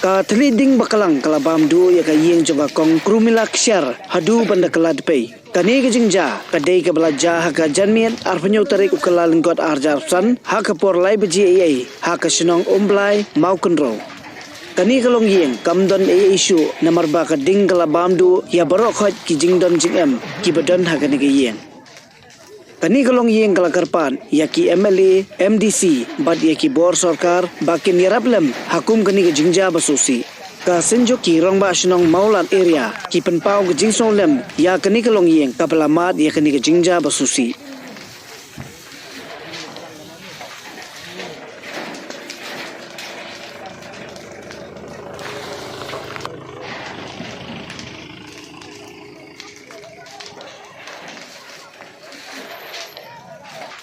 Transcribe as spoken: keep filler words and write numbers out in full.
Ka thylliej ding bakla ka la bam duh ïa ka ïing jong ka kong Krumila Kshiar haduh ban da kylla dpei. Kane ka jingjia ka dei kaba la jia ha ka janmiet arphew tarik u Kyllalyngkot arhajar arphew san ha ka por lai baje eiei ha ka shnong Umblai, Mawkynrew. Kane ka longïing kam don eiei shuh namar ba ka ding ka la bam duh ïa baroh khoit ki jingdon jingem kiba don ha kane ka ïing. Kane ka longïing ka la kyrpad ïa ki MLA, MDC bad ïa ki bor sorkar ba kin ïarap lem ha kum kane ka jingjia ba sngewsih. Ka seng jong ki rangbah shnong Mawlad Area ki pynpaw ka jingsngewlem ïa kane ka longïing kaba la mad ïa kane ka jingjia ba sngewsih.